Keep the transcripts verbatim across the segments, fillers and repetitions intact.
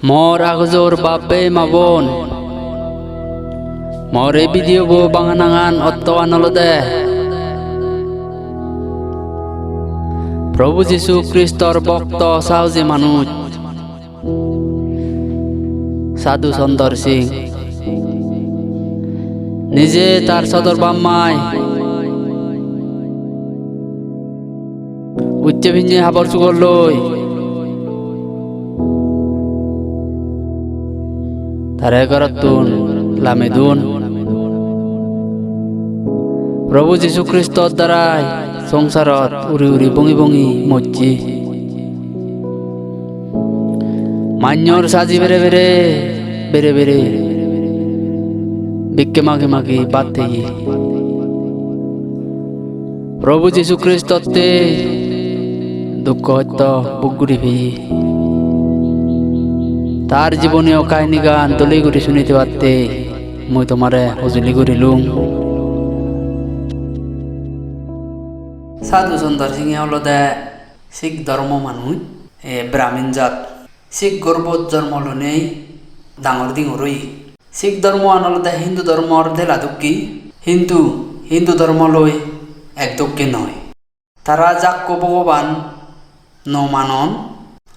Mor agujor bap-bei ma-bon, mor ei video bo banganangan ottogan olode Probhu Jisu Kristor bokto sahoji manuj Sadhu Sundar Singh. Nije tar sodor bap-mai ucche pinne habor sugor loi tare gorottun lami dun. Probhu Jisu Kristor darai songsarot uri uri bongi bongi mojje. Manyor saji bere bere, bere bere, bikke magi magi bhat heye. Probhu Jisu Kristotte dukko hosto bhog guri peye. Tar jiboniyo kahinigan dole guri suni dibatte mui tomare hojoli gurilung. Sadhu Sundar Singhe olode Sikh dhormo manuj, e, Brahmin jat. Sikh gorbot jormo lonei dangor dingor oye. Sikh dhormoan olode Hindu dhormor dela dokke, hintu Hindu dhormo loi ek dokke noi. Tara jakko Bhogoban no manon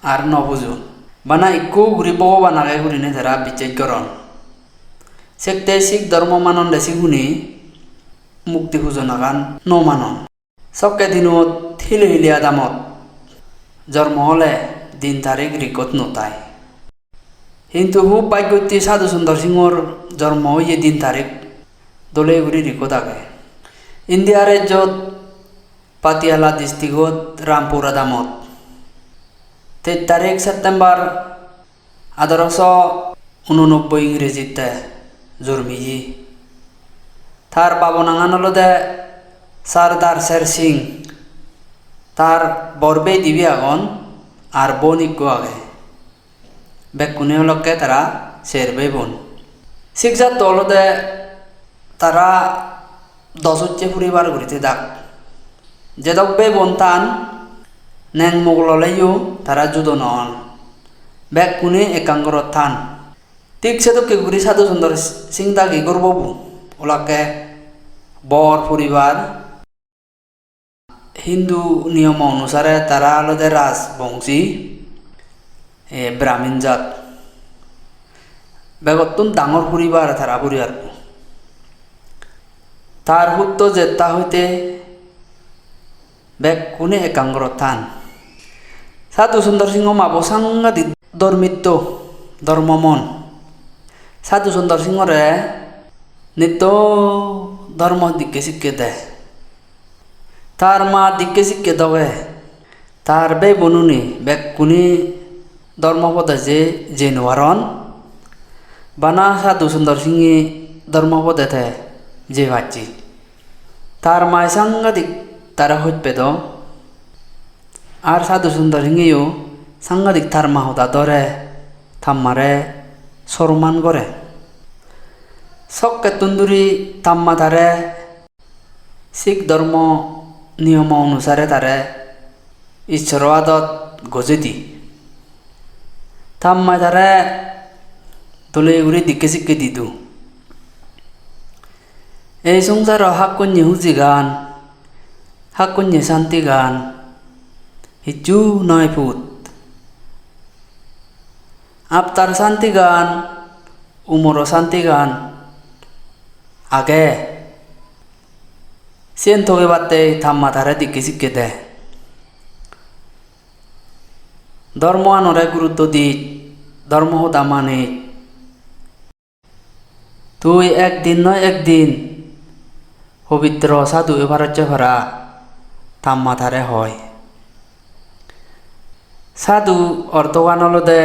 ar no pujon. Bana ikko guri Bhogoban age gurinei tara bichej goron. Sekte Sikh dhormo manonde sigune mukti pujonagan no manon. Sokke dinot hile hile adamot jormo ole din tarik record no tai. Hintu hub bhaggotte Sadhu Sundar Singhor jormo oye din tarik dole guri record age. India rejjot Patiala districtot Rampur adamot teis tarik September adarosho unonobboi Ingrejitte jormiye. Tar babo nangan olode Sardar Sher Singh. Tar bor bei dibe agon ar bon ikko age. Bekkune olokke tara ser bei bon. Sikh jatto olode tara dos ucche puribar guri thedak. Jedok bei bon tan, neng mugol oleyo tara judo no on. Bekkune ekkan gorot tan. Thik sedokke guri Sadhu Sundar Singh dagi gorbobo olakke bor puribar. Hindu niyomo onusare tara olode rajbongsi, e, Brahmin jat. Begottun dangor puribar tara puribarbo. Tar hutto jetta hoite bekkune ekkan gorot tan. Sadhu Sundar Singho mabo sangadik dhormitto, dhormo mon. Sadhu Sundar Singhore nitto dhormo dikke sikke de. Tar ma dikke sikke doge, tar bei bonune bekkune dhormo pode je jei no paron, bana Sadhu Sundar Singhe dhormo pode te jei pacche. Tar mai sangadik tare hoj pedo, ar Sadhu Sundar Singheyo sangadik tar ma hoda dore, ta mare sorman gore. Sokkettun duri ta ma tare Sikh dhormo niyomo onusare tare Ishshoro adot gojei di. Ta mai tare dole guri dikke sikke dido. Ei songsaro hakkonye hujigan, hakkonye santigan, hissu noi put. Aptar santigan, umoro santigan age. Siyen togebatte ta ma tare dikke sikke de. Dhormoanore gurutto di, dhormo hoda mane. Tui ekdin noi ekdin pobitro sadhu oi parosse para, ta ma tare hoi. Sadhu orthogan olode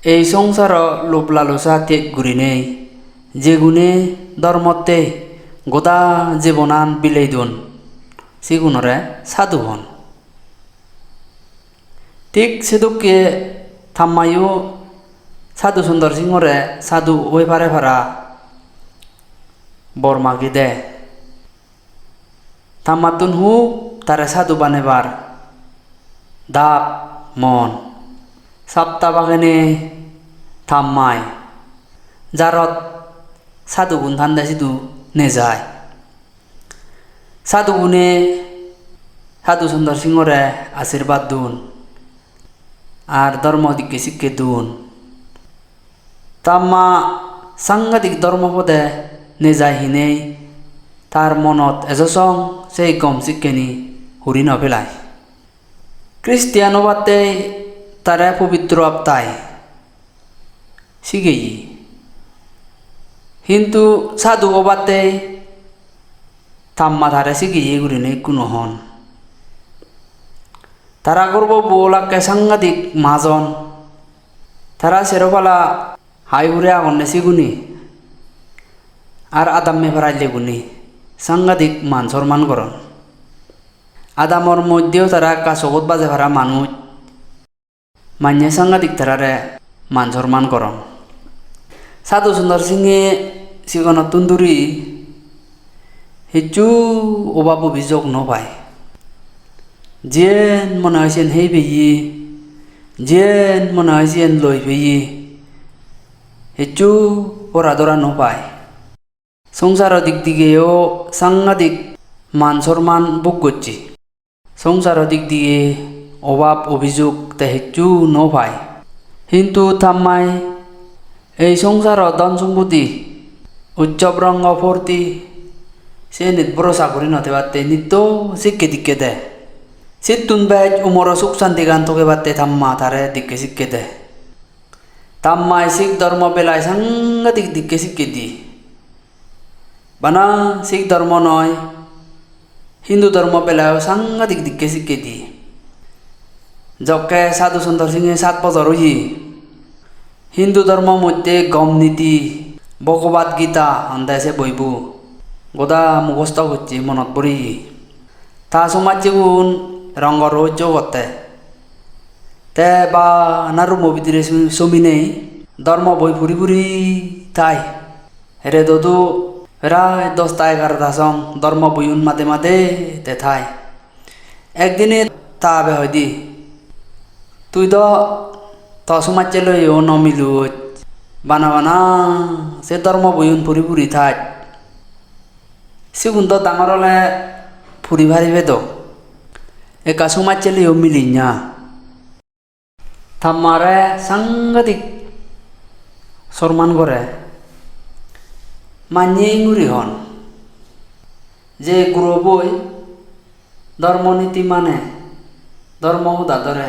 ei songsaro lob lalosa teg gurinei jegune dhormotte goda jibonan bilei don, sigunore sadhu hon. Thik sedokke ta mayo Sadhu Sundar Singhore sadhu oi pare para bor magi de. Ta mattun hub tare sadhu banebar dak mon. Sapta bagene tammai jarot sadhugun thande sidu nejai. Sadhugune Sadhu Sundar Singhore ashirbad dun ar dhormo dikke sikke dun. Tamma sangadik dhormo pode nejai hinei tar monot ejo song sei gom sikkeni huri no pelai. Christian obattei tare pobitro aptai sigeye. Hintu sadhu obattei tamma tare sigeye gurinei ekku no hon. Tara gorbo bo olakke sangadik majon. Tara sero pala hai hure agonne sigune. Ar adamme parallegune sangadik man sorman goron. Adamor moddeo tara ekka sogot baje para manuj. Manye sangadik tarare man sorman goron. Sadhu Sundar Singhe sigonottun duri hissu obab obijog no pai. Jiyen mone hoi siyen hei peye, jiyen mone hoi siyen loi peye, hissu pora dora no pai. Songsaro dik digeyo sangadik man sorman bhog gocche. Songsaro dik dige obab obijog te hissu no pai. Hintu tammai ei songsaro dhon sompotti, utsob rongo phurti, siyenit borosa guri no thebatte nitto sikke dikke de. Sittun bej umoro suk santigan togebatte tamma tare dikke sikke de. Tammai Sikh dhormo belai sangadik dikke sikke di. Bana Sikh dhormo noi, Hindu dhormo belayo sangadik dikke sikke di. Jokke Sadhu Sundar Singhe sat bojor oye, Hindu dhormo moddhe gom niti, Bhagavad Gita honde se boibo goda mukhosto gocche, monot boreye. Ta somajjegun rongo rohojjo gotte. Te bana rumo bidire sum-, suminei dhormo boi puri puri thai. Redodu prai dosta egarota song dhormo boiyun made made te thai. Ekdine ta abe hoide, "Tui do to somajje loiyo no miloj, bana bana se dhormo boiyun puri puri thaj. Sigun do dangor ole puri paribe do. Ekka somajje loiyo milinna." Tammare sangadik sorman gore. Manye inguri hon, je guro boi dhormo niti mane, dhormo hoda dore,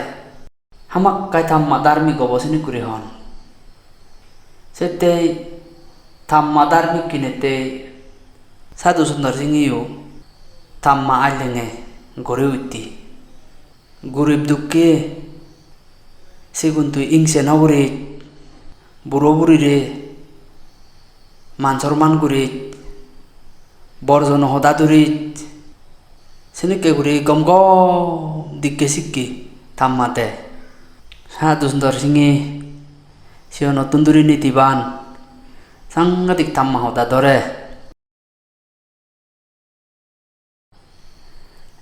hamakkai tamma dharmik obo sinik guri hon. Settei tamma dharmik hinettei Sadhu Sundar Singheyo tamma ailenge guri utti. Gurib dukke sigun tui ingse no guris, buro burire man sorman guris, bor jono hoda duris, senikke guri gom gom dikke sikke tamma de. Sadhu Sundar Singhe siyonottun duri nitiban, sangadik tamma hoda dore.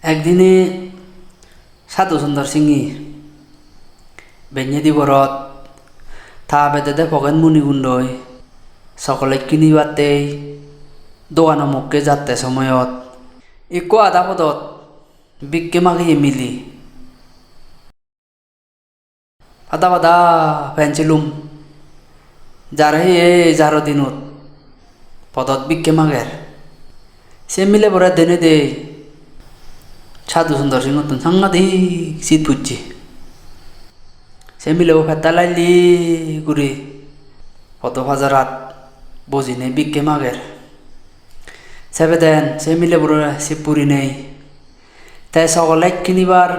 Ekdine Sadhu Sundar Singhe benne diborot ta bedede poget munigundoi sokolej kinibattei dogano mukke jatte somoyot ikko ada podot bikke mageye mile pada pada pen silum. Jar he ei jaro dinot podot bikke mager. Se milebore denedi Sadhu Sundar Singhottun sangadik sit pucche. Se milebo petta lailli guri podo pajarat bojinei bikke mager. Sebeden se milebore sit purinei. Te sokolej kinibar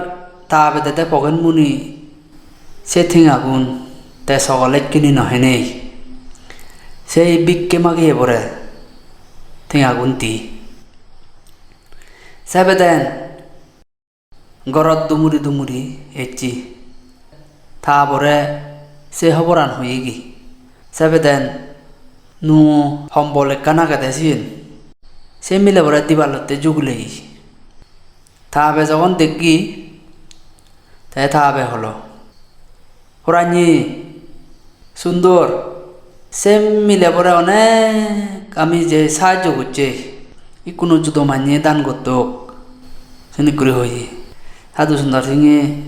ta bedede poget muni se tengagun te sokolej kini no henei. Sei bikke mageye bore tengagun di. Sebeden gorot dumuri dumuri ecche. Ta bore se hoboran hoyegi. Sebeden nuo hombol ekkan agede siyen. Se milebore dibalotte jugulei. Ta abe jogon dekki, te ta abe holo, Poranye, Sundor, se milebore onek ami je sahajjo gocche, ikkunu judo manye dan gottok, senik guri hoye. Sadhu Sundar Singhe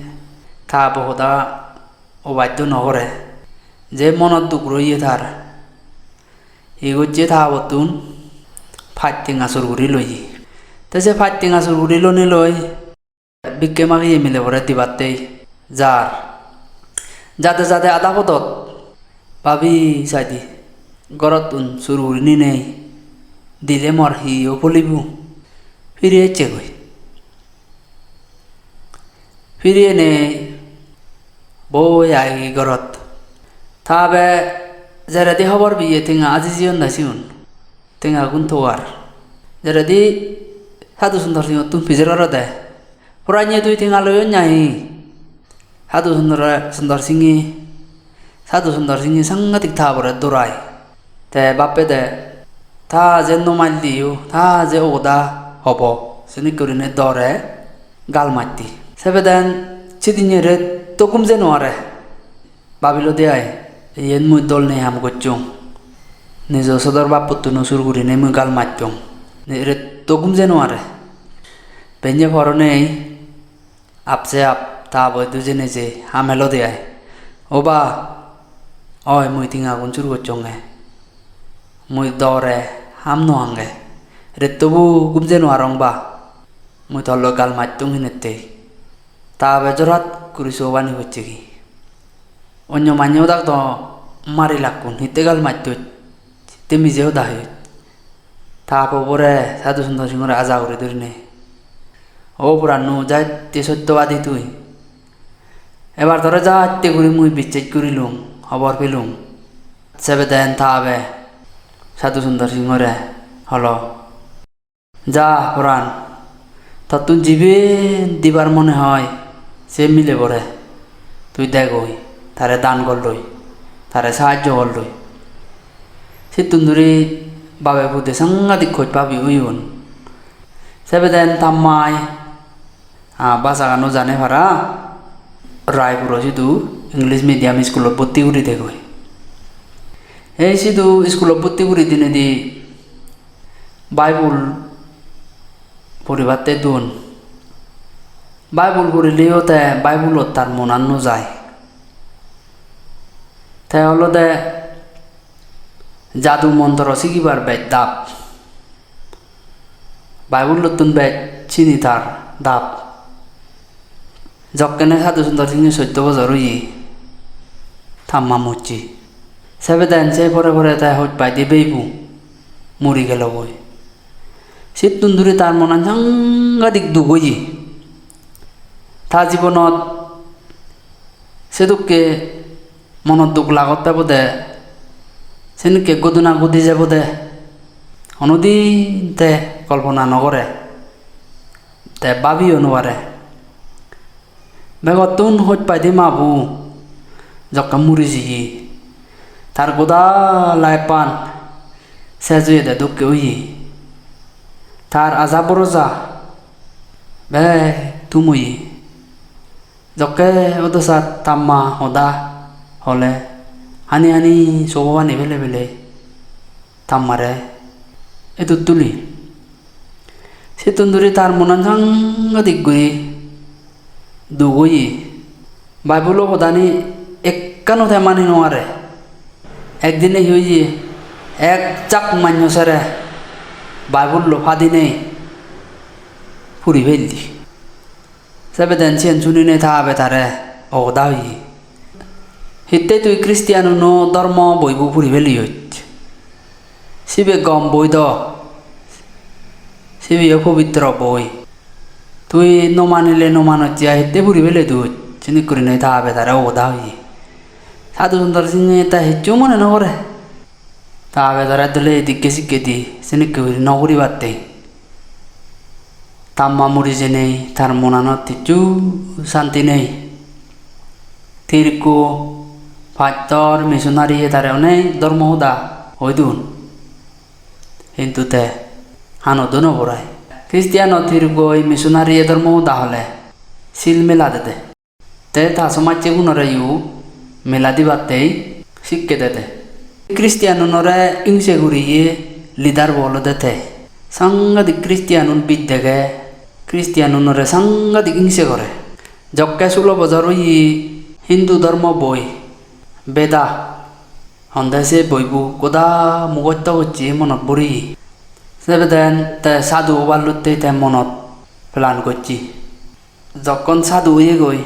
ta bo hoda obaddo no gore, je monot duk roye tar. Hi gocche ta bottun paj tenga sur guri loye. Te se paj tenga sur guri lonei loi bikke magiye milebore dibattei jar. Jade jade ada podot babi saide, gorottun sur guri ninei dile mor hi o pholibo, phiri ecchegoi. Phiri enei boi agey gorot. Ta be jeredi hobor peye tenga aji jeyon de sigun. Tengagun togar. Jeredi Sadhu Sundar Singhottun pijer gorede. "Poranye, tui tenga loyon nahi?" Sadhu Sundar, Sundar Singhe, Sadhu Sundar Singhe sangadik ta bore dorai. Te bappede, ta je no malliyo, ta je ogoda hobo, senik gurinei dore gal matte. Sebeden sidinne retto gum je no are. Babilode ai, iyen mui dol nei ham gocchong. Nijo sodor bappottun o sur gurinei mui gal mattong. Ni retto gum je no are. Benne poro nei, apse ap ta bo idu jeinei je ham helode ai. "O ba, oi mui tengagun sur gocchonge. Mui dore ham no ange. Rettobo gum je no arong ba. Mui toloi gal mattong hinettei." Ta be jorat guri sobani gocchegi. Onyo manye odak do mari lakkun, hitte gal mattot, hitte mije hoda hoyot. Ta pobore Sadhu Sundar Singhore aja guri dhurinei, "O puranno, jatte sottobadi tui. Ebar tore jatte guri mui bicches gurilung, hobor pelung." Sebeden ta be Sadhu Sundar Singhore holo, "Ja, poran, tottun jiben dibar mone hoi, se milebore tui degoi, tare dan golloi, tare sahajjo golloi." Sittun duri babe pude sangadik hoj pabi oyon. Sebeden ta mai, ah, bhashagan no jane para, Raipuro sidu English medium iskulot bhotti guri degoi. Ei sidu iskulot bhotti guri dinedi Bible puribatte don. Bible purileyo te Bible-ot tar monan no jai. Te olode jadu montro sigibar bej dap. Bible-ottun bej sini tar dap. Jokkene Sadhu Sundar Singh soddo bojor oye, ta ma mocche. Sebeden se pore pore te hoj paide beibo muri gelogoi. Sittun duri tar monan sangadik duk oye. Ta jibonot sedokke monot duk lagot pebode, senikke godona godi jebode, honodin te kolpona no gore, te babiyo no pare. Begottun hoj paide mabu jokke muri jiye, tar goda life-an sej oyede dokke oye. Tar aja boroja bek thum oye. Jokke odo sat ta ma hoda hole, hani hani sogo pani pele pele ta mare edot tuli. Sittun duri tar monan sangadik guri duk oye. Bible-o hodani ekkano te mani no are. Ekdine hi oye, ek jak manjo sere Bible-o padinei puri peldi. Sebeden siyen suninei ta abe tare ogoda oye. Hittei tui Christian-uno dhormo boibo puri peliyoj? Sibe gom boi do. Sibeyo pobitro boi. Tui no manile no manojje ai, hittei puri peledoj? Senik gurinei ta abe tare ogoda oye. Sadhu Sundar Singhe te hissu mone no gore. Ta abe tare dole edikke sikke di, senikke guri no guribatte. Ta ma muri jenei, tar monanot hissu santi nei. Tirikko pastor, missionary-e tare onek dhormo hoda hoi dun. Hintu te hanot do no porai. Christian-o tirikko ei missionary-e dhormo hoda hole sil mela dede. Te ta somajjegunoreyo mela dibattei sikke dede. Christianunore ingse guriye leader bo olode te. Sangadik Christianun bid dege, Christianunore sangadik ingse gore. Jokke sulo bojor oye Hindu dhormo boi, Veda, honde se boibo goda mugosto gocche monot buriye. Sebeden te sadhu oballotte te monot plan gocche. Jokkon sadhu oyegoi,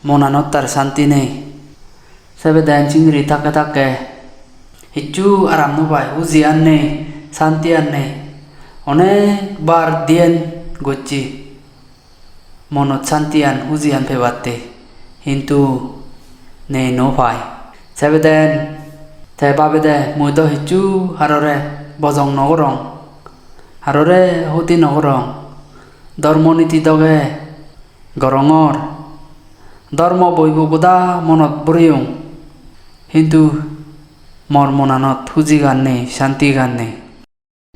monanot tar santi nei. Sebeden singiri thakke thakke hissu aram no pai, hujiyan nei, santiyan nei. Onek bar dhyan gocche monot santiyan, hujiyan pebatte, hintu nei, no pai. Sebeden te babede, mui do hissu harore bojong no gorong, harore hoti no gorong, dhormo niti doge gorongor. Dhormo boibo goda monot boreyong, hintu mor monanot hujigan nei, santigan nei.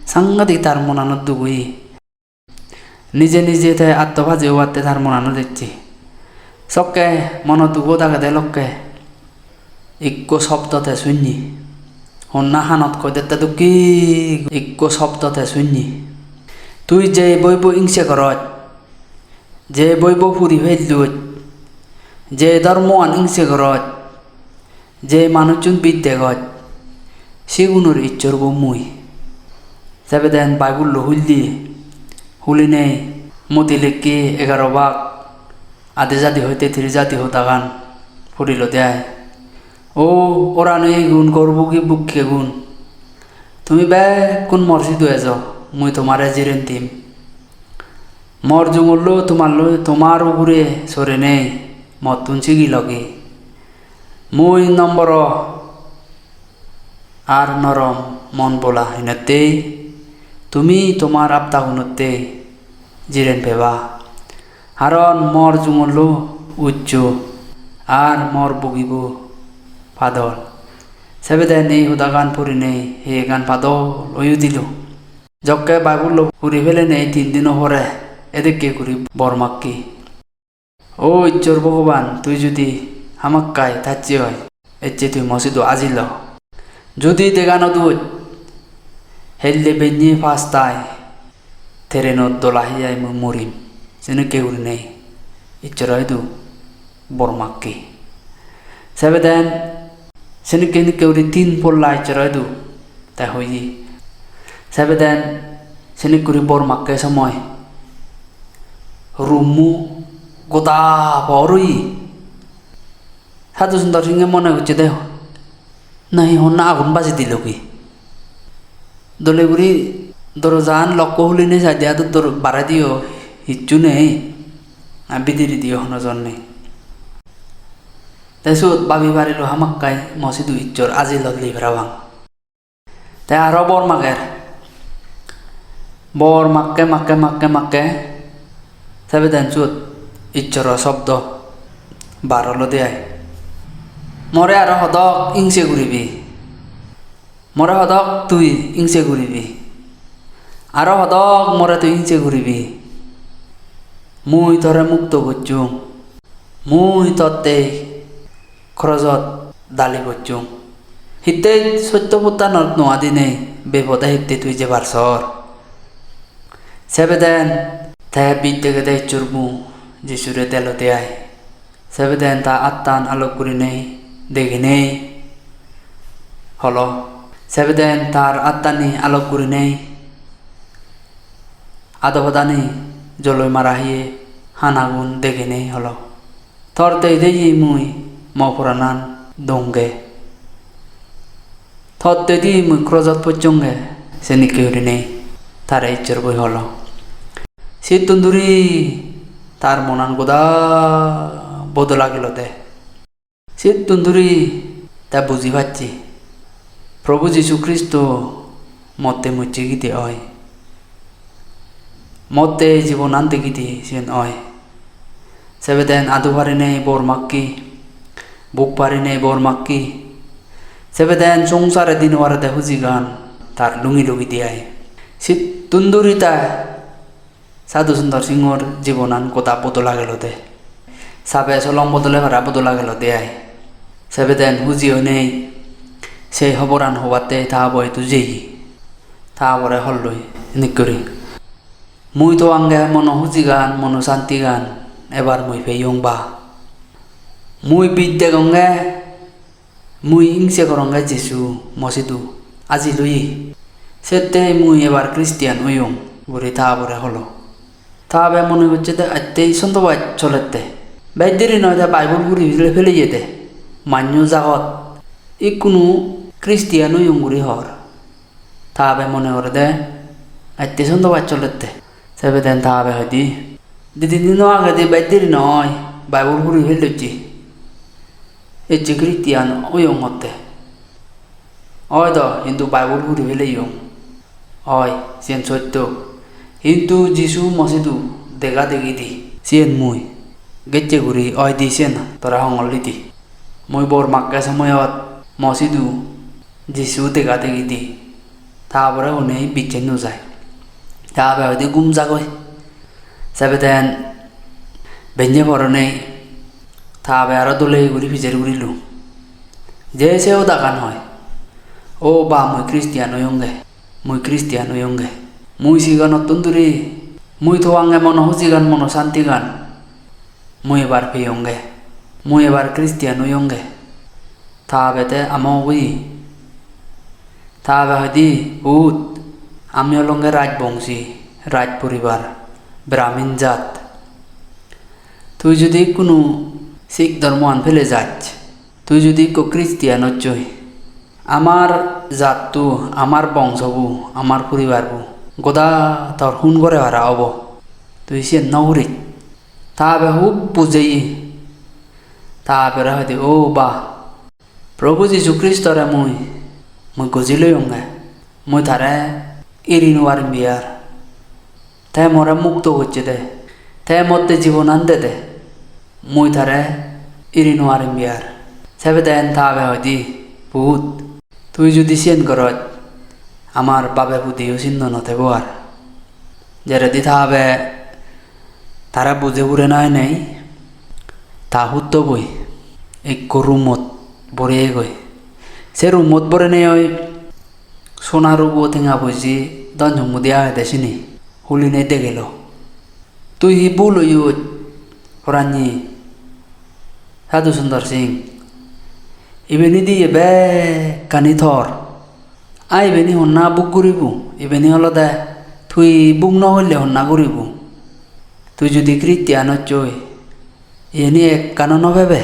Sangadik tar monanot duk oye. Nije nije te atto baji obatte tar monanot ecche. Sokke monot dugot agede lokke ikko sobdo te sunni. Honna hanot hoi dette dokke ikko sobdo te sunni. Tui je boibo ingse goroj, je boibo puri pelloj, je dhormoan ingse goroj, je manuchun bid degoj, sigunor Issor bo mui. Sebeden Bible-lo hulli, hulinei modi lekke egaro bak, adi jadi hoite tiri jadi hodagan puri lode ai. O oran oyegun, gorbogi bukkegun, tumi bekkun mor sidu ejo, mui tomare jiren dim. Mor jungollo tomarloi, tomar ugure sorenei mottun sigi logi. Mui nomboro ar norom mon bola hinottei, tumi tomar aptagunottei jiren peba. Haron mor jungollo uccho ar mor bugibo padol. Sebeden ei hodagan purinei heyegan padol oi udilo. Jokke Bible-lo puri pelenei tin dino pore edekke guri bor makki. O Issor Bhogoban, tui judi hamakkai thacche oi, ecche tui mo sidu ajilo. Judi dega no doj, helle benne pastai, train-ot dola hiyai mui murim. Senekke gurinei Issoro idu bor makke. Sebeden senekke senekke guri tin polla Issoro idu te hoye. Sebeden senekke guri bor makke somoi room-mo goda por oye. Sadhu Sundar Singhe mone gocche de, nahi honna agun baji dilo ki. Dole guri dorojan lokko hulinei saide ado dor-, barediyo hissu nei, ar bidirediyo hono jon nei. Te siyot babi parilo hamakkai mo sidu Issor ajilot li parapang. Te aro bor mager. Bor makke, makke, makke, makke. Sebeden siyot Issoro sobdo bar olode ai. More aro hodok ingse guribi. More hodok tui ingse guribi. Aro hodok more tui ingse guribi. Mui tore mukto gocchung. Mui tottei krojot dali gocchung. Hittei sotto pottanot no adinei bepode hittei tui jebar sor. Sebeden te bij degede Issor bo Jisure delode ai. Sebeden ta attan alok gurinei deginei holo. Sebeden tar attani alok gurinei ado padani joloi mara hiye hanagun deginei holo. Tor tei deye mui mo poranan donge. Tor tei deye mui krojot pocchonge, senikke gurinei tare Issor boi holo. Sittun duri tar monan goda bodol agilode. Sittun duri te buji pacche, Probu Jisu Kristo motte mocche gide oi. Motte jibonan de gide siyen oi. Sebeden adu parinei bor makki, buk parinei bor makki. Sebeden songsare di no parede hujigan tar lungi lugide ai. Sittun duri ta Sadhu Sundar Singhor jibonan goda bodol agelode. Sabe solong bodole para bodol agelode ai. Sebeden huji oinei sei hoboran hobatte ta abo idu jeye. Ta abore holloi enik guri, "Mui toange mono hujigan, mono santigan ebar mui peyong ba. Mui bij degonge, mui hingse goronge Jisu mo sidu ajil oye. Settei mui ebar Christian oyong," guri ta abore holo. Ta abe mone gocche de attei sondobaj solette. Bej deri noi de Bible puri pele-, peleye de. Manyo jagot ikkunu Christian oyong guri hor. Ta abe mone gorede attei sondobaj solette. Sebeden ta abe hoide, "Di tin dino agedi bej deri noi, Bible puri pelocche. Ecche Christian oyongotte." Oi do, hintu Bible puri peleyong. Oi, siyen sotto. Hintu Jisu mo sidu dega degi di. Siyen mui. Gecche guri oi di siyen tore hongor di. Mui bor makke somoyot mo sidu Jisu dega degi di. Ta abore honei bicche no jai. Ta abe hoide gum jagoi. Sebeden benne poronei ta abe aro dole guri pijer gurilo. Je se odagan hoi, "O ba, mui Christian oyonge, mui Christian oyonge. Mui siganottun duri, mui toange mono hujigan, mono santigan mui ebar peyonge. Mui ebar Christian oyonge." Ta abe te amo oye. Ta abe hoide, "Put, ami olonge rajbongsi, raj poribar, Brahmin jat. Tui judi ikkunu Sikh dhormoan pele jaj, tui judi ikko Christian occhoi, amar jatto, amar bongsobo, amar poribarbo goda tor hun gore para obo. Tui siyen no guris." Ta abe hub bujeye. Ta abere hoide, "O ba, Probu Jisu Kristore mui, mui goji loyonge. Mui tare iri nw parim biar. Te more mukto gocche de. Te motte jibonan dede. Mui tare iri nw parim biar." Sebeden ta abe hoide, "Put, tui judi siyen goroj, amar babe pudeyo sinno no tebo ar." Jeredi ta abe tare buje pure nw oinei, ta huttoboi ekko roomot boreyegoi. Se roomot borenei oi sona rubo tenga poije dhon sompodi agede sini hulinei degelo. "Tui hi bul oyoj, poranye Sadhu Sundar Singh? Iben idiye bekkani tor. Aa, ibeni honna buk guribo? Ibeni olode tui buk no golle honna guribo? Tui judi Christian occhoi, iyeni ekkano no pebe.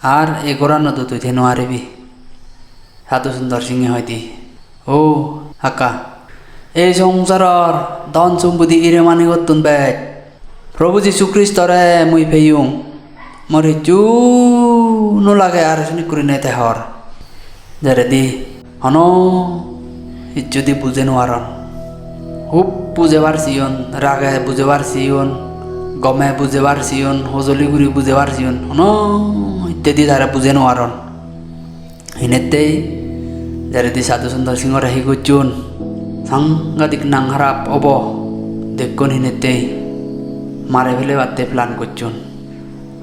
Ar ei goranot o tui thei no paribi." Sadhu Sundar Singhe hoide, "O hakka, ei songsaror dhon sompodi ire manigottun bej Probu Jisu Kristore mui peyung. Mor hissu no lage ar, sinik gurinei te hor." Jeredi hono hissu di buje no paron. Hub bujebar siyon, rage bujebar siyon, gome bujebar siyon, hojoli guri bujebar siyon, hono hittedi tare buje no paron. Hinettei jeredi Sadhu Sundar Singhore hi gocchon, sangadik nang harap obo dekkon hinettei mare pelebatte plan gocchon.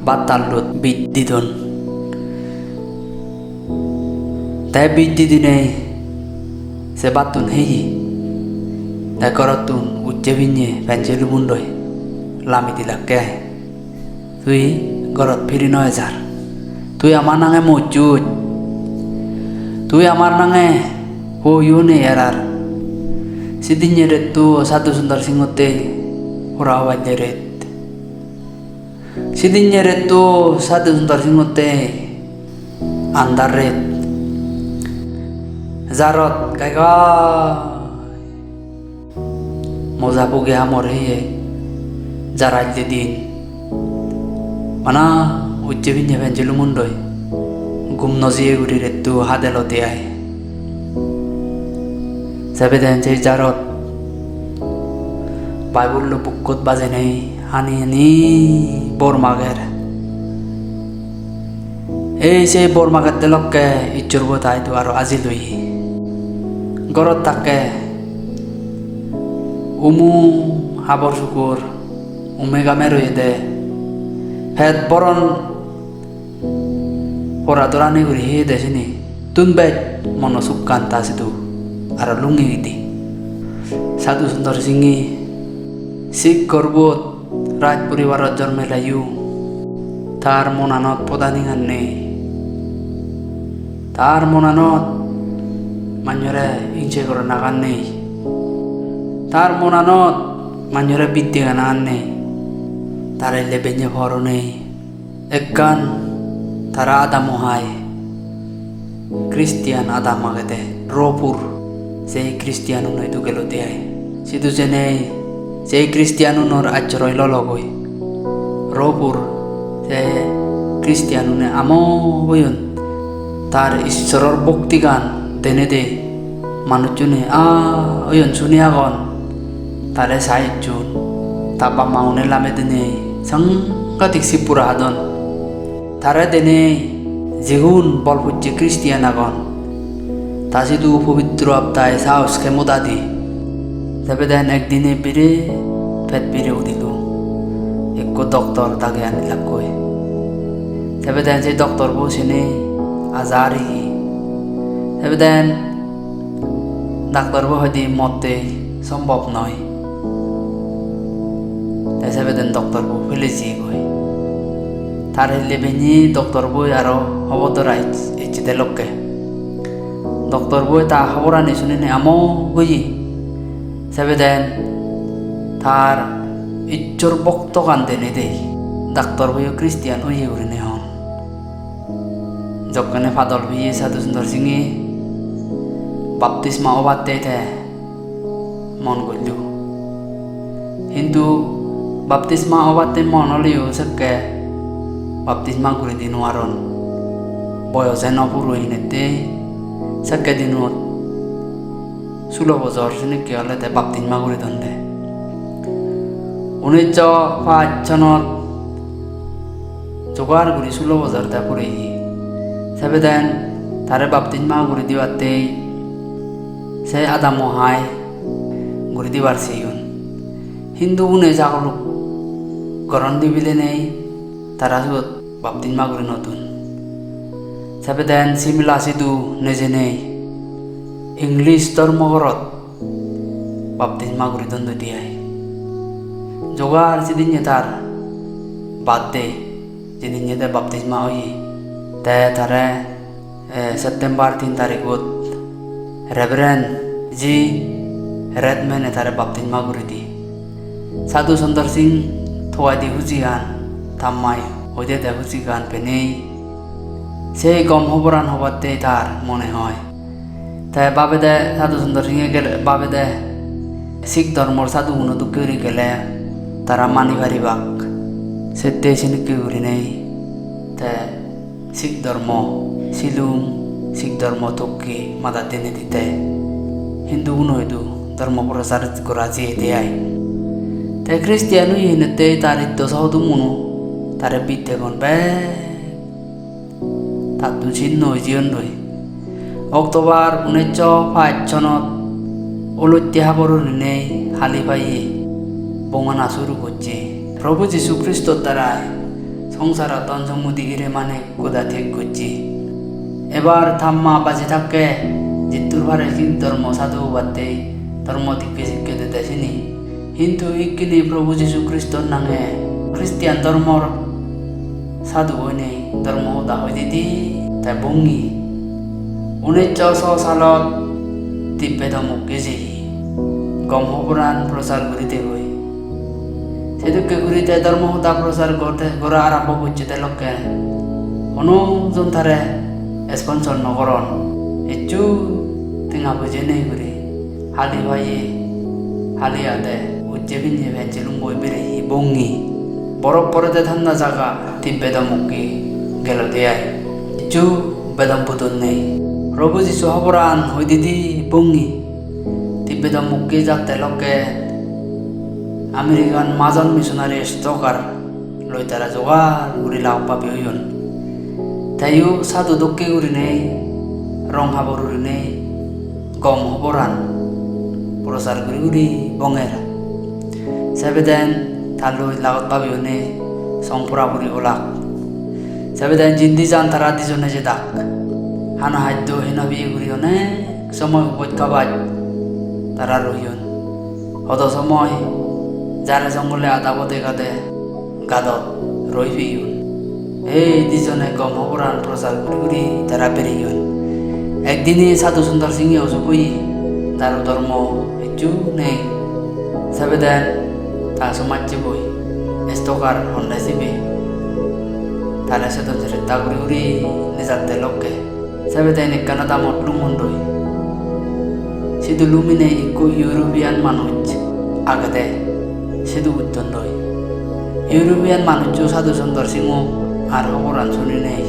Bhat tallot bij didon. Te bij didinei se bhattun heye. Te gorottun ucche pinne pensilun loi lami dilakke ai. "Tui gorot phiri no ejar. Tui ama nange mojjoj. Tui amar nange hoiyo nei erar." Sidinne retto Sadhu Sundar Singhotte hora hobatte ret. Sidinne retto Sadhu Sundar Singhotte andar ret. Jarot gai gai moja puge hamor heye, jar ajje din. Bana ucche pinne pensilun loi gum no jiye guri retto hadelode ai. Sebeden se jarot Bible-lo bukkot bajenei hani hani bor mager. Ei sei bor magette lokke Issor bo ta idu aro ajil oye. Gorot takke umu habor sugor, ume game royede, pet boron Pora dorani guri heyede sini. Tun bej mono sukkan ta sidu aro lungi gidi. Sadhu Sundar Singhe Sikh gorbot raj poribarot jormeleyo. Tar monanot podaningan nei. Tar monanot manjore ingse goranagan nei. Tar monanot manjore bidde ganagan nei. Tar elle benne poro nei. Ekkan tara adamo hai Christian adam agede, Ropur, sei Christian uno idu gelode ai. Sidu jenei sei Christian unor acchoroi lologoi. Ropur sei Christian une amok oyon, tar Issoror boktigan denede manuchchune aa oyon suni agon. Tare saicchun, ta bap ma une lame dinei sangadik sip pura hadon. Tare denei jigun bol pocche Christian agon, ta sidu pobitro attai saos kemodadi. Sebeden ekdine bire pet bire udilo. Ekko doctor dagi anilakkoi. Sebeden se doctor bo sini aja ari. Sebeden doctor bo hoide motte sombhob noi. Te sebeden doctor bo pele jiyegoi. Tar hille benne doctor boi aro hobor dora icche de lokke. Doctor boi ta hoborani sunine amok oye. Sebeden tar Issor boktogan denede doctor boyo Christian oye gurine hon. Jokkene padol peye Sadhu Sundar Singhe baptisma obatte te mon gojjo. Hintu baptisma obatte mon oleyo sekke baptisma guri di nw aron. Boyose nw puro hinette sekke dinot sulo bojor senekke olede baptisma guri donde. Unnisso pach sonot jogar guri sulo bojor te pureye. Sebeden tare baptisma guri dibattei se adamo hai guri dibar seyon. Hintu une jaguluk goron dibilenei tara siyot baptisma guri nw don. Sebeden Simla sidu nejenei English dhormo gorot baptisma guri don doi di ai. Jogar sidinne tar birthday, jidinne te baptisma oye. Te tare, eh, September tin tarigot Reverend G Redman-e tare baptisma guri di. Sadhu Sundar Singh togaidi hujigan, ta mai hoide te hujigan penei sei gom hoboran hobatte tar mone hoi. Te babede Sadhu Sundar Singhe gele babede Sikh dhormor sadhuguno dokke guri gele tara mani paribak. Sette senekke gurinei te Sikh dhormo silum, Sikh dhormo tokki madat dinei dite Hinduguno idu dhormo prochar gora jiyede ai. Te Christian oye hinette tar itto sohoduguno tare biddegon bek tattun sinno oi jeyondoi. October unnisso pach sonot olotte habor urinei hali paye bongana suru gocche. Probhu Jisu Kristor darai songsarot dhon sommudi ire mane goda thik gocche. Ebar ta ma baji thakke jittur pare Sikh dhormo sadhu obatte dhormo dikke sikke dede sini. Hintu ikkini Probhu Jisu Kristor nange Christian dhormor sadhu oinei dhormo hoda hoi didi te bongi. Unnisso so salot Tibbedo mukke jeye gom hoboran prochar guri degoi. Sedokke guri te dhormo hoda prochar gorte, gora arambo gocche de lokke hono jon tare sponsor nw goron. Hissu tenga poije nei guri hali paye, hali ade, ujje pinne pensilun boi bereye bongi. Borof porede thanda jaga Tibbedo mukke gelode ai. Hissu bedon pudon nei. Probhu Jisu hoboran hoi didi bongi. Tibbedo mukke jatte lokke American Majon Missionary Stoker loi tara jogar guri lak babi oyon. Teyo sadhu dokke gurinei rong habor urinei gom hoboran prochar guri guri bonger. Sebeden ta loi lagot babi onei song pura puri olak. Sebeden jindi jan tara dijone jedak. Hana haddo hino biye guri onek somoy uboj kabaj tara royon. Hodo somoy jare jongole adabo degade gadot roi peyon. Ei dijone gom hoboran prochar guri guri tara bereyon. Ekdine Sadhu Sundar Singhe osuk oye, daru dormo hissu nei. Sebeden ta somajje boi, stoker honde sibe. Tare sedon sere ta guri guri nejatte lokke. Sebeden ekkan adamot lumondoi. Sidu luminei ikko European manuj agede, sidu uttondoi. European manujjo Sadhu Sundar Singho ar hoboran suninei.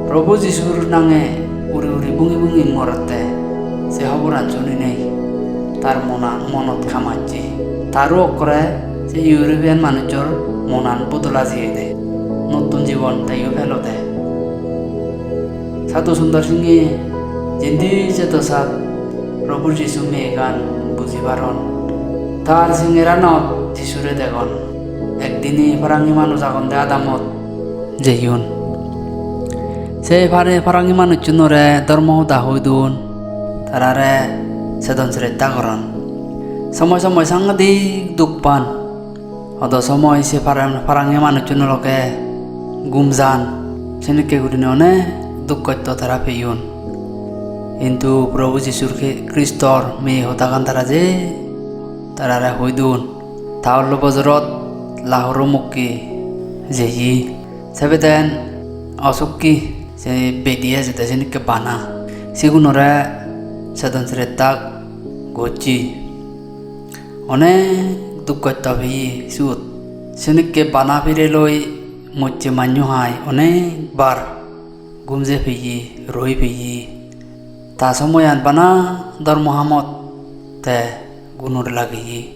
Probhu Jisur nange uri uri bungi bungi morotte se hoboran suninei tar mona-, monot kamacche. Taru okkore se European manujjor monan bodola jiyede. Nottun jibon teyo pelode. Sadhu Sundar Singhe jindi jedo sat Probhu Jisu meyegan buji paron. Tar singeranot Jisure degon. Ekdine parangi manuj agonde adamot jeyon. Se pare parangi manuchunore dhormo hoda hoi dun, tarare sedon sretta goron. Somoy somoy sangadik duk pan. Hodo somoy se paran-, parangi manuchun loge gum jan, senikke gurinei onek duk hosto tara peyon. Hintu Probhu Jisur Kri-, Kristor meye hodagan tara je tarare hoi dun. Ta ollo bojorot Lahore mukke jeye. Sebeden osukki se bedi ejede senikke bana. Sigunore sedon sretta gocche. Onek duk hosto peye siyot. Senikke bana pire loi mocche manjo hai onek bar gum je peye, roi peye. Ta somoyan bana dhormo hamot te gunor lageye.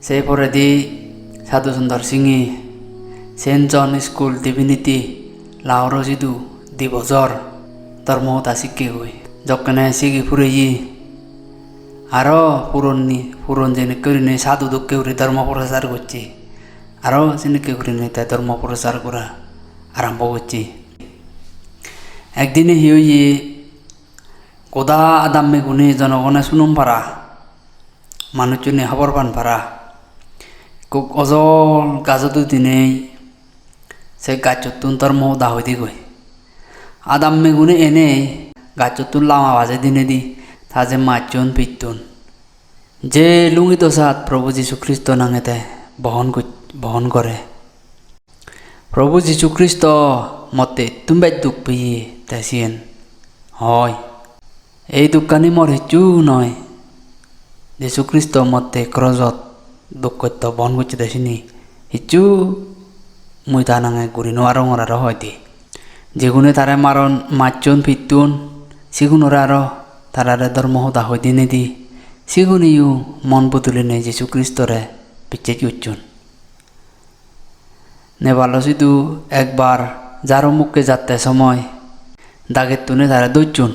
Se poredi Sadhu Sundar Singhe Saint John School Divinity Lahore sidu di bojor dhormo hoda sikkegoi. Jokkene sigi pureye, aro puronni, puron jenikke gurinei sadhu dokke guri dhormo prochar gocche. Aro senikke gurinei te dhormo prochar gora arambo gocche. Ekdine hi oye, goda adammegune jonogone sunon para, manuchune hobor pan para. Ekko ojol gajot udinei se gacchottun dhormo hoda hoi digoi. Adammegune enei gacchottun lama baje dinedi ta je majchon pittun. Je lungi dosat Probhu Jisu Kristo nangede bohon goj-, bohon gore. Probhu Jisu Kristo motte ittun bej duk peye te siyen hoi. Ei dukkani mor hissu noi. Jisu Kristo motte krojot duk hosto bohon gocchede sini hissu mui ta nange guri no arongor aro hoide. Jegune tare maron, majchon, pittun, sigunore aro tarare dhormo hoda hoi dinedi, siguneyo mon bodulinei Jisu Kristore bichchej gocchon. Nepalo sidu ekbar jaro mukke jatte somoy dagettune tare docchon.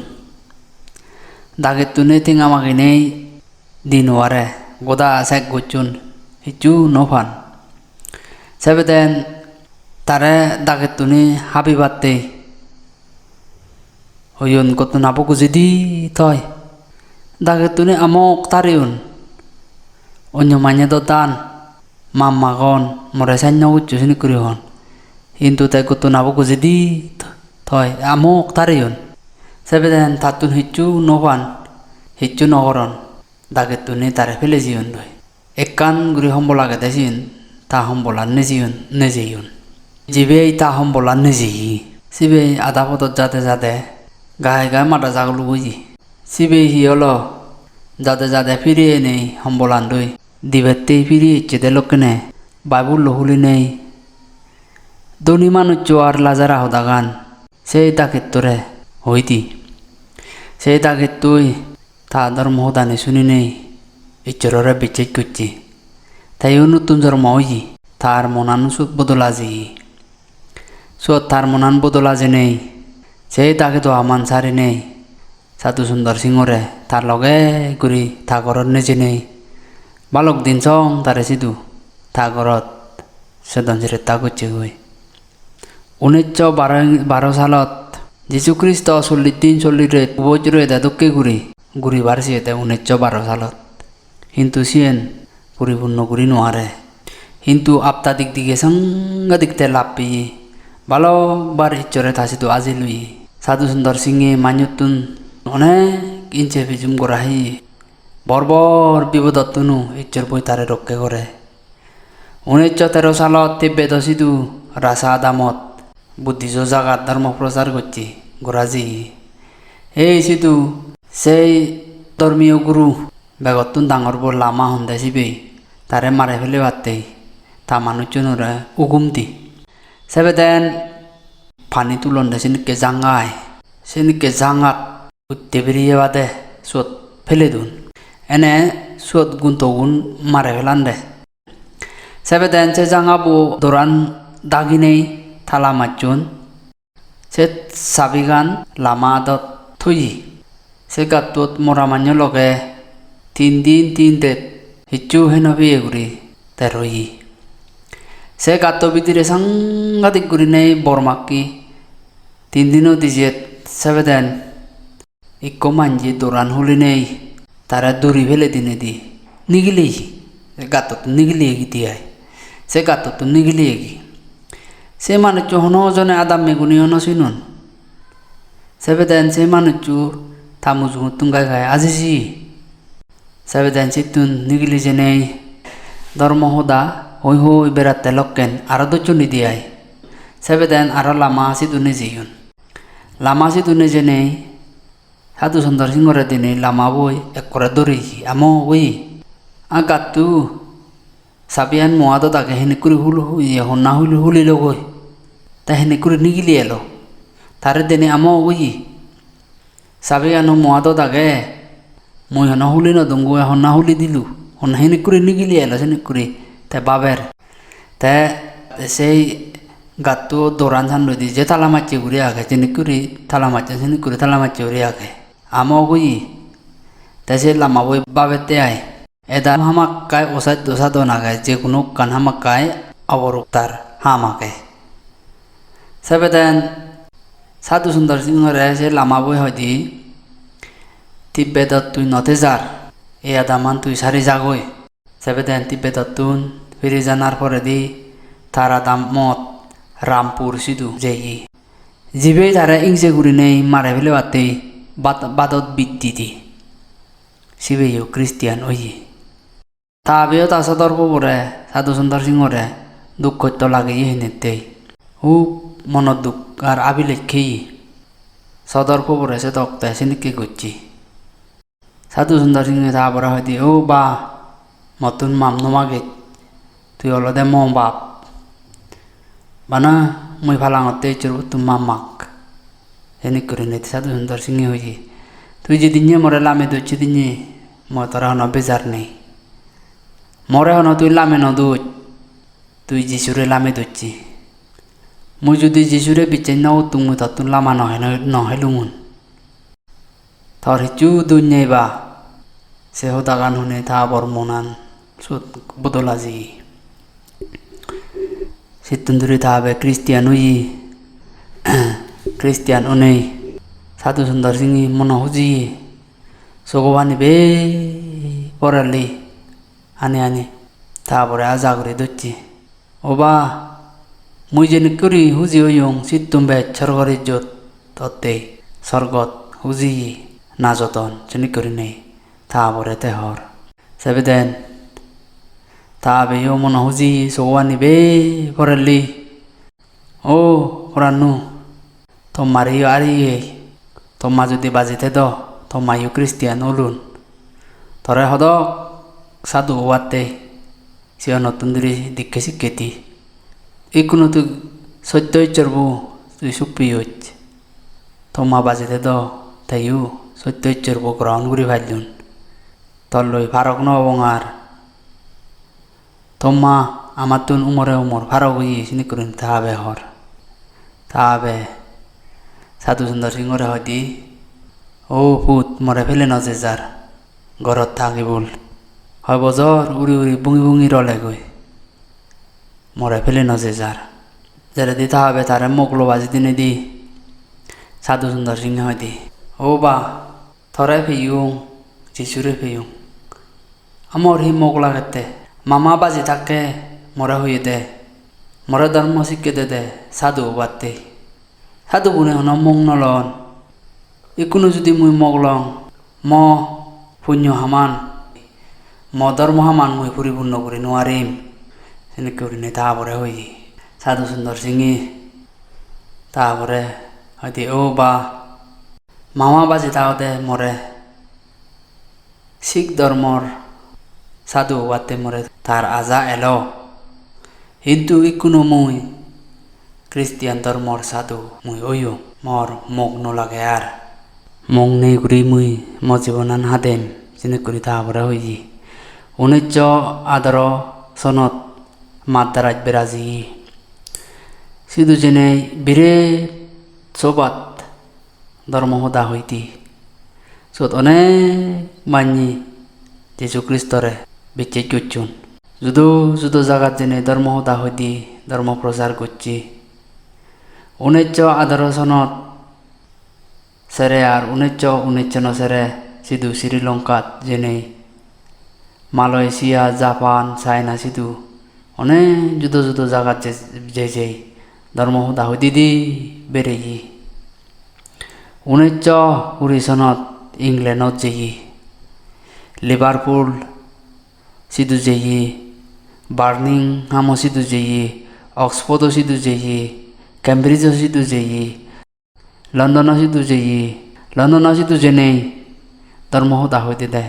Dagettune tenga maginei di no pare, goda sek gocchon, hissu no pan. Sebeden tare dagettune habibatte hoyon, "Gottonabo gujidi toi." Dagettune amok tareyon. Onyo manye do dan, "Map magon, more sanyo goccho," sinikkuri hon. Hintu te gottonabo gujidi toi, amok tareyon. Sebeden tattun hissu no pan, hissu no goron. Dagettune tare pele jeyondoi. Ekkan guri hombol agede siyen, ta hombolan nejeyon, nejeyon. Jibe ta hombolan nejeye, sibe ada podot jade jade gai gai mada jaguluk oye. Sibe hi olo? Jade jade phiri enei hombolandoi dibatte phiri ecchede lokkene Bible-lo hulinei dhoni manuccho ar Lajara hodagan sei dagettore hoi di. Sei dagettoi ta dhormo hodani suninei Issorore bichchej gocche. Teyo nuttun jormo oye, tar monan sot bodola jeye. Sot tar monan bodola jenei, sei dagedo aman sarinei, Sadhu Sundar Singhore tar loge guri ta gorot nejenei, balok din song tare sidu ta gorot sedon sretta gocchegoi. Uniccho baro, baro salot Jisu Kristo chollish din chollish ret uboj royede dokke guri guribar siyede uniccho baro salot. Hintu siyen puripunno guri nuare. Hintu apta dik dige sangadik te lappeye. Balok bar Issore ta sidu ajil oye. Sadhu Sundar Singhe manjottun onek inche pijum gora heye. Bor bor bipodottuno Issor boi tare rokke gore. Uniccho tero salot Tibbedo sidu Rasa adamot Buddhijo jagat dhormo prochar gocche, gora jeye. Ei sidu sei dhormiyo guru begottun dangor bo lama honde sibe tare mare pelebatte ta manuchchunore ugum di. Sebeden pani tulonde senikke jangai. Senikke jangat utte beriye bade suot pele dun. Ene suot guntogun mare pelande. Sebeden se jangabo doran daginei tala macchon. Se sabigan lama adot thoye. Se gattot mora manjo loge tin din tin det hissu hei no peye guri te roye. Se gatto bidire sangadik gurinei bor makke tin dino dijet sebeden ikko manje doran hulinei tare duri pele dinedi nigileye, gattottun nigileyegi di ai. Se gattottun nigileyegi. Se manuccho hono jone adammeguniyo no sinon. Sebeden se manuccho ta mujungottun gai gai ajiji. Sebeden sittun nigili jenei dhormo hoda hoi hoi beratte lokken aro docchon di ai. Sebeden aro lama sidu nejeyon. Lama sidu nejenei Sadhu Sundar Singhore dinei lama boi ekkore doriye, amo oye. A gattu sabiyan mo adot age, henikkuri hul-, ye honna hul-, hulilogoi. Te henikkuri nigili elo. Tare dene amo oye. Sabiyano mo adot age. Mui hono huli no dongoi, honna huli dilu. Honna henikkuri nigili elo senikkuri. Te baber. Te sei gatto doran sandoi di je tala macche guri age, senikkuri tala macche, senikkuri tala macche guri age. Amo oye. Te se lama boi babette ai. Eda hamakkai osaj dosadon age, je hono ekkan hamakkai oboruktar ham age. Sebeden Sadhu Sundar Singhore se lama boi hoide, "Tibbedot tui no thejar, ei adaman tui sari jagoi." Sebeden Tibbedottun firi janar poredi tar adamot Rampur sidu jeye. Jibe tare ingse gurinei mare pelebatte bad-, badot bij didi. Sibeyo Christian oye. Ta abeyo ta sodor pobore, Sadhu Sundar Singhore duk hosto lageye hinettei. Hub monot duk ar abilekkeye. Sodor pobore sedok te senikke gocche. Sadhu Sundar Singhe ta bore hoide, "O ba, mottun map no magej, tui olode mo bap. Bana mui palangotte Issor bottun map mag." Enik gurinei Sadhu Sundar Singhe hoye, "Tui jedinne more lami docche dinne, mo tore hono bejar nei. More hono tui lami no doch, tui Jisure lami docche. Mui judi Jisure bichchej no uttung, mui tottun lama no hei-, no helungun." Tor hissu dun nei ba? Se hodagan hune ta abor monan sot bodol aji. Sittun duri ta abe Christian oye. Christian onei Sadhu Sundar Singhe mono hujiye. Sogobani bej porelli ani ani ta abore aja guri docche. "O ba, mui jenikkuri huji oyong, sittun bej sorgor ijjot otte, sorgot hujiye najodon," senik gurinei ta abore te hor. Sebeden ta abeyo mono hujiye, sogobani bej porelli. "O poranno, tommareyo ariyei, tomma judi baji thedo, tommayo Christian olun. Tore hodok sadhu obatte, siyonottun duri dikke sikke di. Ikkunu tui sotto Issorbo tui suk piyoj. Tomma baji thedo, teyo sotto Issorbo grohon guri pallun. Tolloi parok no obong ar. Tomma amattun umore umor parok oye," senik gurinei ta abe hor. Ta abe Sadhu Sundar Singhore hoide, "O put, more pele no jejar. Gorot thagibul. Hoi bojor uri uri bungi bungi rolegoi. More pele no jejar." Jeredi ta babe tare mok loba jidinedi Sadhu Sundar Singhe hoide, "O ba, tore peyung, Jisure peyung. Amor hi mok lagette? Mama baji thakke more hoye de. More dhormo sikke de de, sadhu obatte." Sadhubune hono mok no lon. "Ikkunu judi mui mok long, mo punyo haman, mo dhormo haman mui puripunno guri nw parim." Senekke gurinei ta habore hoye. Sadhu Sundar Singhe ta habore hoide, "O ba, mama baji thaode more Sikh dhormor sadhu obatte more tar aja elo. Hintu ikkunu mui Christian dhormor sadhu mui oyong, mor mok no lage ar. Mok nei guri mui mo jibonan hadem," senekke guri ta habore hoye. Unnisso adaro sonot Madras bera jeye. Sidu jenei biret sobat dhormo hoda hoide. Sot onek manye Jisu Kristore bicches gocchon. Judo judo jagat jenei dhormo hoda hoide, dhormo prochar gocche. Unnisso adaro sonot sere ar unnisso unnisso no sere sidu Sri Lankat jenei, Malaysia, Japan, China sidu onek judo judo jagat je-, jei jei dhormo hoda hoide bereye. Unnisso kuri sonot Englandot jeye, Liverpool sidu jeye, Birmingham-o sidu jeye, Oxford-o sidu jeye, Cambridge-o sidu jeye, London-o sidu jeye, London-o sidu jenei dhormo hoda hoide de.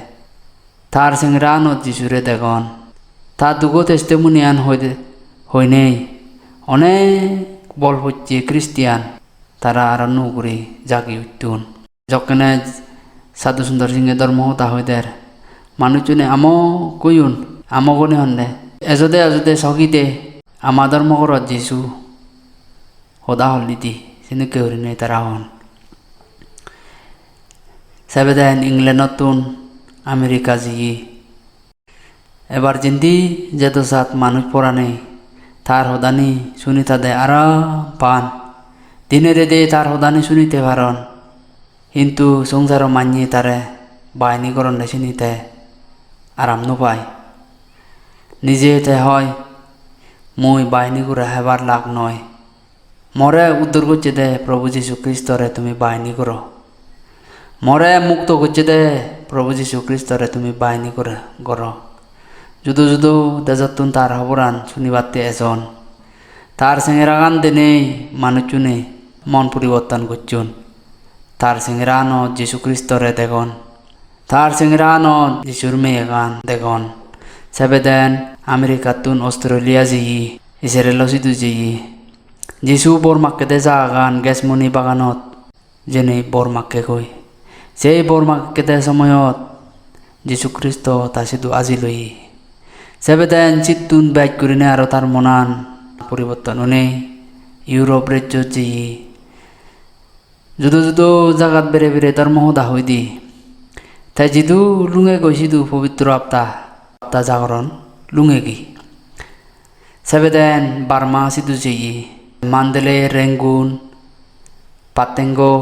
Tar sengeraganot Jisure degon. Ta dugo testimony-an hoide, hoinei onek bol pocche Christian, tara aro nuo guri jagi utton. Jokkene Sadhu Sundar Singhe dhormo hoda hoider, manuchchune amok oyon, amok onei honde, "Ejode, ejode, sogide, ama dhormo gorot Jisu hoda hollidi," senekke gurinei tara hon. Sebeden Englandottun America jeye. Ebar jindi jedo sat manuj porane tar hodani suni tade aram pan. Dine rede tar hodani sunite paron. Hintu songsaro manye tare bahini goronde sini te aram no pai. Nije te hoi, "Mui bahini gora hebar lak noi. More uddor gocche de Probu Jisu Kristore tumi bahini goro. More mukto gocche de Probu Jisu Kristore tumi bahini goro, goro." Judo judo dejottun tar hoboran sunibatte ejon. Tar sengeragan denei manuchchune mon poriborton gocchon. Tar sengeraganot Jisu Kristore degon. Tar sengeraganot Jisur meyegan degon. Sebeden Americattun Australia jeye, Israelo sidu jeye. Jisu bor makkede jagagan Gethsemane baganot jenei bor makkegoi. Sei bor makkede somoyot Jisu Kristo ta sidu ajil oye. Sebeden sittun bej gurinei aro tar monan poriborton onei Europe rejjot jeye. Judo judo jagat bere bere dhormo hoda hoide. Te jidu lungegoi sidu pobitro atta, atta jagoron lungegi. Sebeden Burma sidu jeye, Mandalay, Rangoon, Pattengo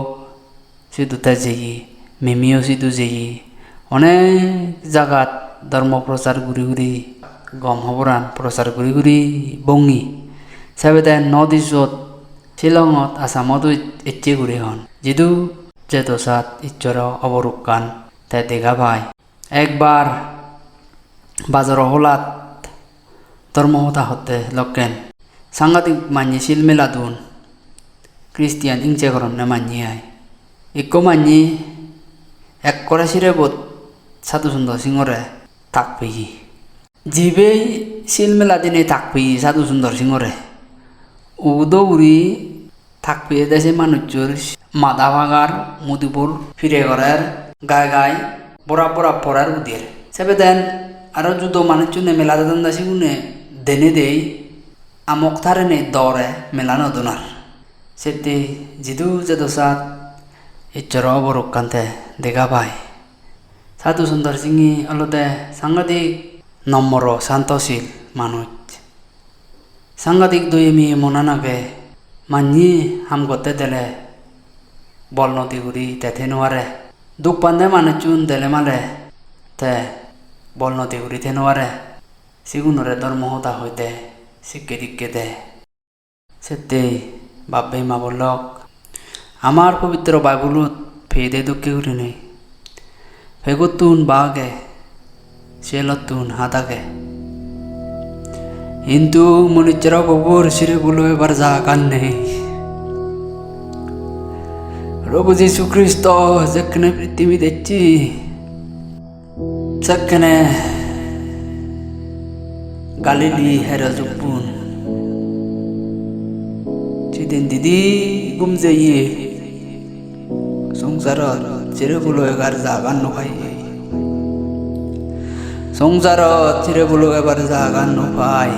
sidu te jeye, Mimio sidu jeye. Onek jagat dhormo prochar guri guri, gom hoboran prochar guri guri bongi. Sebeden North East-ot, Shillongot, Assamot ecche guri hon. Jidu jedo sat Issoro oborukkan te dega pai. Ekbar bajaro holat dhormo hoda hotte lokken sangadik manye sil meladon, Christian ingse goronne manye ai. Ikko manye ekkore sirebot Sadhu Sundar Singhore tak peye. Jibey sil mela dinei tak peye Sadhu Sundar Singhore, udo guri tak peyede se manuchchor mada pagar, mudibor pire gorer, gai gai borap borap porer uder. Sebeden aro judo manuchchune mela dedonde sigune denedei amok tarenei dore mela no donar. Sette jidu jedo sat Issoro oborukkan te dega pai. Sadhu Sundar Singh olode sangadik nomboro santosil manuj. Sangadik doyemi monan age, manye ham gotte dele bol nodi guri te thei no pare. Duk pande manuchun dele male te bol nodi guri thei no pare. Sigunore dhormo hoda hoi de, sikke dikke de. Settei bap-bei ma-bon lok, amar pobitro Bible-ot peye de dokke gurinei, pegottun ba age, sielottun hat age. Hintu munichchoro pubur sire bulo ebar jagan nei. Probu Jisu Kristo jekkene prithibit ecche, sekkene Galili hero jukkun. Siden didi gum jeye. Songsarot sire bulo ebar jagan no pai. Songsarot sire bulo ebar jagan no pai.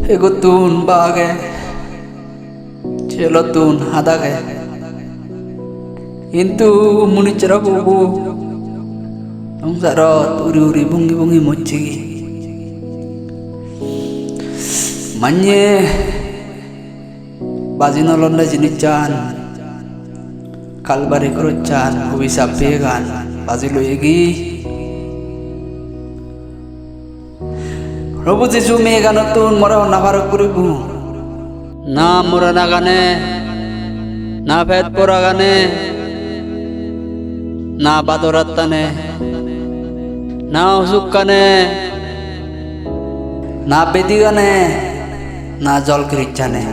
Pegottun ba age, sielottun hat age. Hintu munichchoro pubo songsarot uri uri bungi bungi mocchegi. Manye baji no londe jinissan, Kalbari krussan, obisap peyegan baji loyegi. Probu Jisu meyeganottun more honna farok guribo? Na moronagane, na pet poragane, na badorattane, na osukkane, na bedigane, na jol kirissane.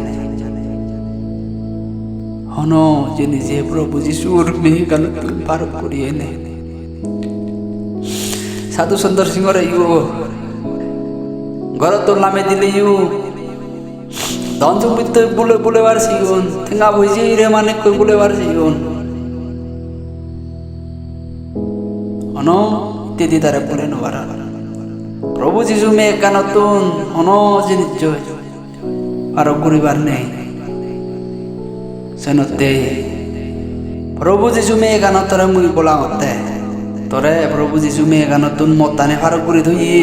Hono jinise Probu Jisur meyeganottun farok guriye nei. Sadhu Sundar Singhore yo, gorottun lami dile yo, dhon sompotti bule bulebar siyon, tenga poije hire manik koi bulebar siyon. Hono ittedi tare bule no paron. Probu Jisu meyeganottun hono jinis joi farok guribar nei. Senotte Probu Jisu meyeganot tore mui bolangotte. Tore Probu Jisu meyeganottun mottani farok guri toye.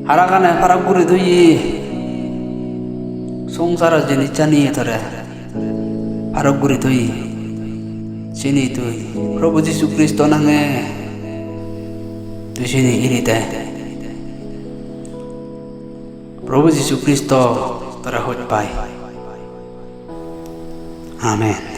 Haragane farok guri toye. Songsaro jinissani tore farok guri toye. Sini tui Probu Jisu Kristo nange tui sini iri de. Probu Jisu Kristo tore hoj pai. Amen.